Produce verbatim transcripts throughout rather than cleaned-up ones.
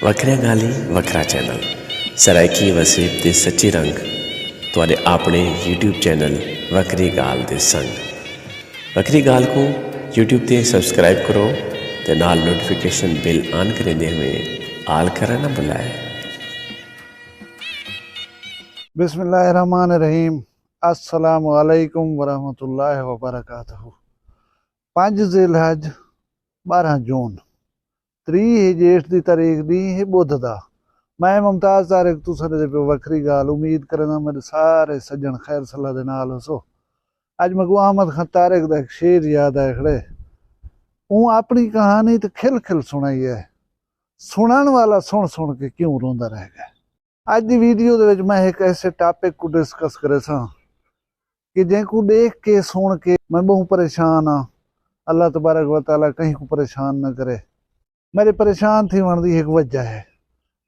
وکھریاں ڳالھیں، وکھرا چینل۔ سرائیکی وسیب دے سچے رنگ تہاݙے آپݨے یوٹیوب چینل وکھری ڳالھ دے سنگ۔ وکھری ڳالھ کوں یوٹیوب تے سبسکرائب کرو تے نال نوٹیفیکیشن بیل آن کریندے ہوئے آل کرݨ نہ بھلائے۔ بسم اللہ الرحمن الرحیم۔ السلام علیکم ورحمۃ اللہ وبرکاتہ۔ پنج ذی الحج، ٻارہاں جون، تریہہ جیٹھ دی تاریخ ݙینہہ ہے ٻدھ دا۔ میں ممتاز طارق تساں ݙیہدے پیو وکھری ڳالھ۔ امید کرینداں میݙے سارے سڄݨ خیر صلاح دے نال ہوسو۔ اڄ میکوں احمد خان طارق دا ہک شعر یاد آئے کھڑے۔ اوں اپݨی کہانی تے کھل کھل سݨائی ہے، سݨݨ والا سݨ سݨ کے کیوں روندا رہ ڳئے۔ اڄ دی ویڈیو دے وچ میں ہک ایسے ٹاپک کوں ڈسکس کریساں کہ جینکوں ݙیکھ کے، سݨ کے میں ٻہوں پریشان ہاں۔ اللہ تبارک و تعالیٰ کہیں کوں پریشان نہ کرے۔ میݙے پریشان تھیوݨ دی ہک وجہ ہے۔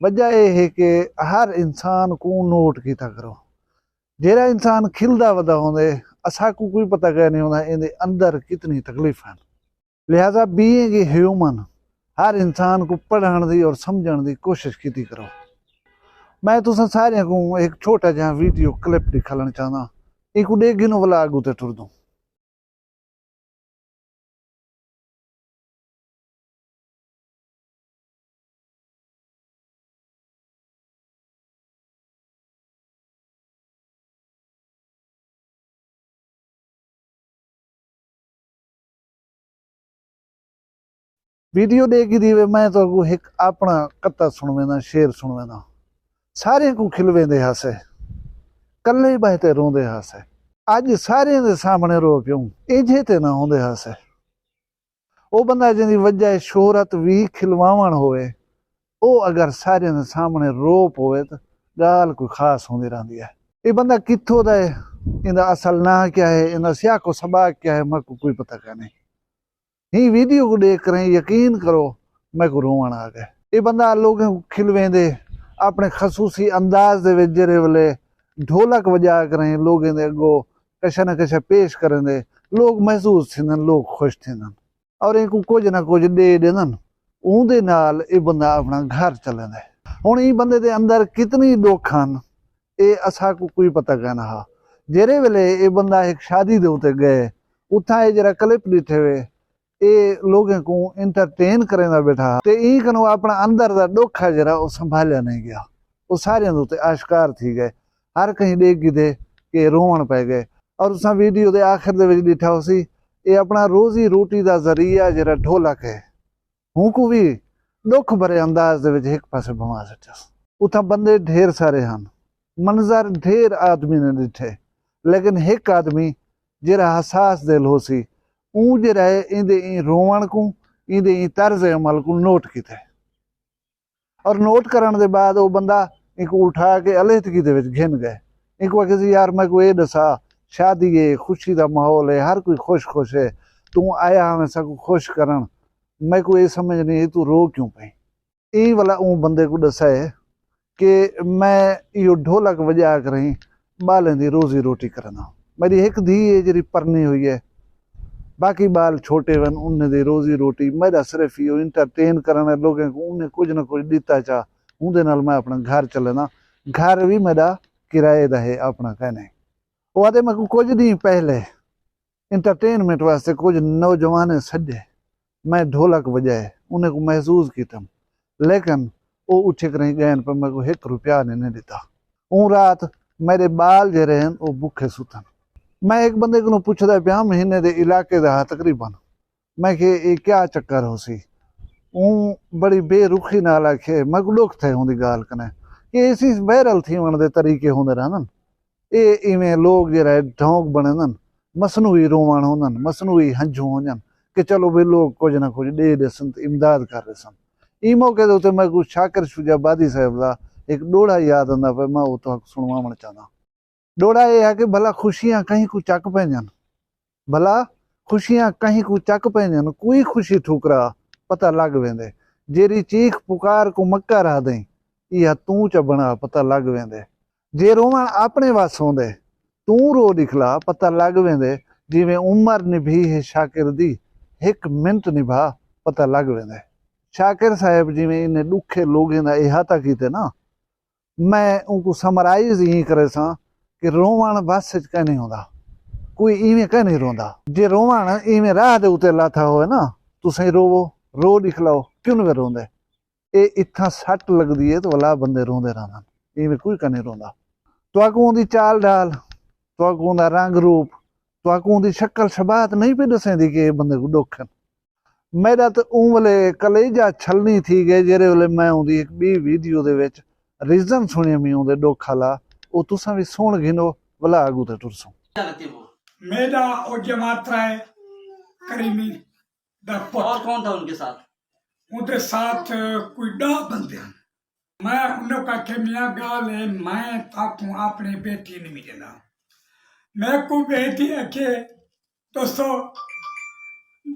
وجہ اے ہے کہ ہر انسان کوں نوٹ کیتا کرو۔ جیڑھا انسان کھلدا ودا ہوندے، اساکوں کوئی پتہ کائنی ہوندا ایندے اندر کتنی تکلیفاں ہن۔ لہذا بینگ اے ہیومن، ہر انسان کوں پڑھݨ دی اور سمجھݨ دی کوشش کیتی کرو۔ میں تساں ساریاں کوں ہک چھوٹا جیہاں ویڈیو کلپ ݙکھالݨ چاہنداں، اینکوں ݙیکھ گھنوں ولا اڳوں تے ٹردوں۔ ویڈیو ݙیکھ گھدی ہوئے، میں تہاکوں ہک اپݨا قطعہ سݨوینداں، شعر سݨوینداں۔ ساریاں کوں کھلویندے ہاسے، کلھے ٻہہ تے روندے ہاسے۔ اڄ ساریاں دے سامݨے رو پیوں، ایجھے تے نہ ہوندے ہاسے۔ او بندہ جیندی وجہ شہرت وی کھلواوݨ ہووے، او اگر ساریاں دے سامݨے رو پووے تاں ڳالھ کوئی خاص ہوندی رہندی ہے۔ اے بندہ کتھوں دا ہے، ایندا اصل ناں کیا ہے، ایندا سیاق و سباق کیا ہے، میکوں کوئی پتہ کائنی۔ ہیں ویڈیو کوں ݙیکھ کریں یقین کرو میکوں رووݨ آ ڳئے۔ اے بندہ لوکیں کوں کھلویندے، اپݨے خصوصی انداز دے وچ جیڑھے ویلے ڈھولک وڄا کریں لوکیں دے اڳوں کشا نہ کشا پیش کریندے، لوک محظوظ تھیندن، لوک خوش تھیندن اور اینکوں کجھ نہ کجھ ݙے ݙیندن۔ اوندے نال اے بندہ اپݨا گھر چلیندے۔ ہݨ ایں بندے دے اندر کتنی ݙکھ ہن، اے اساکوں کوئی پتہ کائنا ہا۔ جیڑھے ویلے اے بندہ ہک شادی دے اتے ڳئے، اتھاں اے جیڑھا کلپ ݙٹھے ہوئے، اے لوکیں کوں انٹرٹین کریندا ٻیٹھا ہا تے ایں کنوں اپݨا اندر دا ݙکھ ہے جیڑھا او سنبھالیا نئیں ڳیا۔ او ساریاں دے اتے آشکار تھی ڳئے۔ ہر کہیں ݙیکھ گھدے کہ رووݨ پئے ڳئے۔ اور تساں ویڈیو دے آخر دے وچ ݙٹھا ہوسی، اے اپݨا روزی روٹی دا ذریعہ جیڑھا ڈھولک ہے، ہونکوں وی ݙکھ بھرے انداز دے وچ ہک پاسے بھنوا سٹیس۔ اتھاں بندے ڈھیر سارے ہن، منظر ڈھیر آدمی نے ݙٹھے، لیکن ہک آدمی جیڑھا حساس دل ہوسی، اوں جیڑھا ہے ایندے ایں رووݨ کوں، ایندے ایں طرز عمل کوں نوٹ کیتے۔ اور نوٹ کرݨ دے بعد او بندہ اینکوں اٹھا کے علیحدگی دے وچ گھن ڳئے۔ اینکوں آکھیس، یار میکوں اے ݙسا، شادی ہے، خوشی دا ماحول ہے، ہر کوئی خوش خوش ہے، توں آیا ہاویں ساکوں خوش کرݨ، میکوں اے سمجھ نئیں آئی توں رو کیوں پئیں؟ ایں ولا اوں بندے کوں ݙسائے کہ میں ایہو ڈھولک وڄا کریں ٻالیں دی روزی روٹی کرینداں۔ میݙی ہک دھی ہے جیڑھی پرنی ہوئی ہے، باقی ٻال چھوٹے ون، انہیں دی روزی روٹی، میݙا صرف ایہو انٹرٹین کرݨ ہے، لوکیں کوں انہیں کجھ نہ کجھ ݙتا چا، اوندے نال میں اپݨا گھر چلینداں۔ گھر وی میݙا کرائے دا ہے، اپݨا کائنی۔ او آہدے میکوں کجھ ݙینہہ پہلے انٹرٹینمنٹ واسطے کجھ نوجوانیں سݙے، میں ڈھولک وڄائے، انہیں کوں محظوظ کیتم، لیکن او اٹھی کریں ڳئن پر میکوں ہک روپیہ نئیں ݙتا۔ اوں رات میݙے ٻال جیڑھے ہن او بکھے ستن۔ میں ہک بندے کنوں پچھدا پیام، ہنے دے علاقے دا ہا تقریباً۔ میں کہ اے کیا چکر ہوسی؟ اوں بڑی بے رخی نال آکھے، میکوں ݙکھ تھئے اوندی ڳالھ کنیں کہ ایسی وائرل تھیوݨ دے طریقے ہوندے رہندن۔ اے ایویں لوک جیڑھا ہے ڈھونک بݨیندن، مصنوعی رووݨ ہوندن، مصنوعی ہنجھوں ہوندن کہ چلو بھئی لوک کجھ نہ کجھ ݙے ݙیسن تے امداد کر ݙیسن۔ ایں موقع دے اتے میکوں شاکر شجاع آبادی صاحب دا ہک ݙوہڑا یاد آندا پئے، میں او تہاکوں سݨواوݨ چاہنداں۔ ݙوہڑا اے ہے کہ بھلا خوشیاں کہیں کوں چک پیندیاں، بھلا خوشیاں کہیں کوں چک پیندیاں، کوئی خوشی ٹھوکرا پتہ لڳ ویندے، جیڑھی چیخ پکار کوں مکہ رہدیں، ایہا توں چا بݨا پتہ لڳ ویندے۔ جے رووݨ اپݨے وس ہوندے، توں رو ݙکھلا پتہ لڳ ویندے، جیویں عمر نبھی ہے شاکر دی، ہک منٹ نبھا پتہ لڳ ویندے۔ شاکر صاحب جیویں انہیں ݙکھے لوگیں دا احاطہ کیتے نا، میں اونکوں سمرائز ایں کریساں کہ رووݨ وس اچ کائنی ہوندا، کوئی ایویں کائنی روندا۔ جے رووݨ ایویں راہ دے اتے لاتھا ہووے نا، تساں روو، رو ݙکھلاؤ، کیوں نویں روندے؟ اے اتھاں سٹ لڳدی ہے تے ولا بندے روندے رہندن، ایویں کوئی کائنی روندا۔ تہاکوں اوندی چال ڈھال، تہاکوں اوندا رنگ روپ، تہاکوں اوندی شکل شباہت نہیں پئی ݙسیندی کہ اے بندے کوں ݙکھ ہن۔ میݙا تاں اوں ویلے کلیجہ چھلݨی تھی ڳئے، جیڑھے ویلے میں اوندی ہک ٻئی ویڈیو دے وچ ریزن سݨیمی اوندے ݙکھ آلا، او تساں وی سݨ گھنو، ولا اڳوں تے ٹرسوں۔ میݙا او جماعت ہے کریمی دا پتر۔ اور کون تھا ان کے ساتھ؟ اوندے ساتھ کوئی ݙاہ بندے ہن۔ میں انہاں کوں آکھیا، میاں، ڳالھ ہے، میں تہاکوں اپݨی بیٹی نہیں ݙیندا۔ میکوں بیٹی آکھے، دوستو،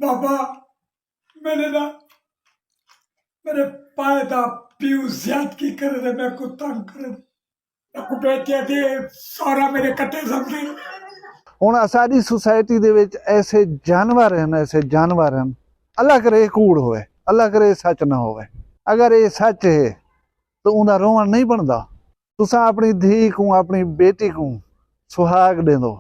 بابا، میݙے نال میݙے پائے دا پیو زیادتی کرے تے میکوں تنگ کرے۔ میکوں بیٹی آکھے، سارا میݙے کٹے سمجھے۔ ہݨ اساݙی سوسائٹی دے وچ ایسے جانور ہن، ایسے جانور ہن، اللہ کرے اے کوڑ ہووے، اللہ کرے اے سچ نہ ہووے۔ اگر اے سچ ہے، تاں اوندا رووݨ نہیں بݨدا۔ تساں اپݨی دھی کوں، اپݨی بیٹی کوں سہاڳ ݙیندو،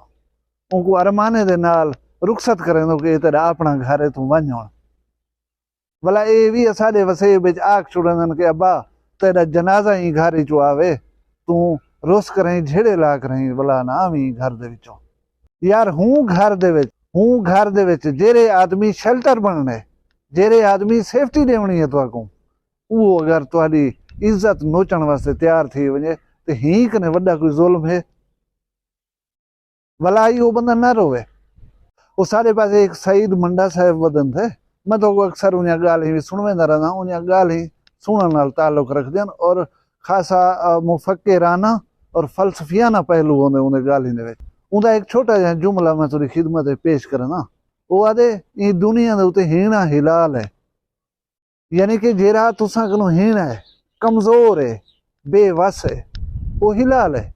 اونکوں ارمانے دے نال رخصت کریندو کہ اے تیݙا اپݨا گھر ہے، توں ونڄ ہݨ۔ ولا اے وی اساݙے وسیب وچ آکھ چھوڑیندن کہ ابا، تیݙا جنازہ ایں گھر وچوں آوے، توں رس کریں، جھیڑے لا کریں، ولا نہ آویں گھر دے وچوں۔ یار، ہوں گھر دے وچ، ہوں گھر دے وچ جیڑھے آدمی شیلٹر بݨݨے، جیڑھے آدمی سیفٹی ݙیوݨی ہے تہاکوں، اوہ اگر تہاݙی عزت نوچݨ واسطے تیار تھی ونڄے، تے ہیں کنے وݙا کوئی ظلم ہے؟ ولا ای او بندہ نہ روے۔ او ساݙے پاسے ہک سعید منڈا صاحب ودن تھے، میں تہاکوں اکثر اونہاں ڳالھیں وی سݨویندا رہنداں، اونہاں ڳالھیں سݨݨ نال تعلق رکھدے ہن اور خاصا، آ، مفکرانہ اور فلسفیانہ پہلو ہوندے اونہاں ڳالھیں دے وچ۔ اوندا ہک چھوٹا جیہا جملہ میں تہاݙی خدمت وچ پیش کریندا۔ او آہدے، ایں دنیا دے اتے ہیݨا حلال ہے۔ یعنی کہ جیڑھا تساں کنوں ہیݨا ہے، کمزور ہے، بے وس ہے، او حلال ہے۔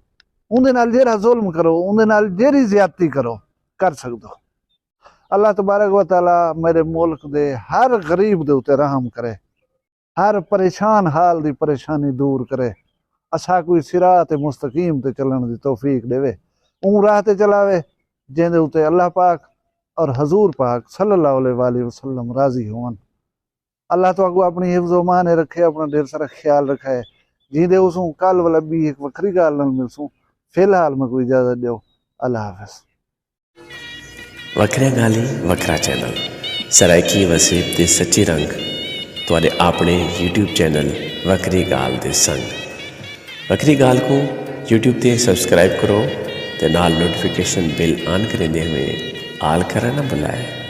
اوندے نال جیڑھا ظلم کرو، اوندے نال جیڑھی زیادتی کرو، کر سڳدو۔ اللہ تبارک و تعالیٰ میݙے ملک دے ہر غریب دے اتے رحم کرے، ہر پریشان حال دی پریشانی دور کرے، اساکوں صراط مستقیم تے چلݨ دی توفیق ݙیوے، اوں راہ تے چلاوے جیندے اتے اللہ پاک اور حضور پاک صلی اللہ علیہ وآلہ وسلم راضی ہوون۔ اللہ تہاکوں اپݨی حفظ و امان رکھے، اپݨا ڈھیر سارا خیال رکھائے۔ جیندے اسوں کل ولا ٻی ہک وکھری ڳالھ نال ملسوں۔ فی الحال میکوں اجازت ݙیو۔ اللہ حافظ۔ وکھریاں ڳالھیں، وکھرا چینل، سرائیکی وسیب دے سچی رنگ، تہاݙے اپݨے یوٹیوب چینل وکھری ڳالھ دے سنگ۔ وکھری ڳالھ کوں یوٹیوب تے سبسکرائب کرو تے نال نوٹیفیکیشن بیل آن کریندے ہوئے آل کرݨ نہ بھلائے۔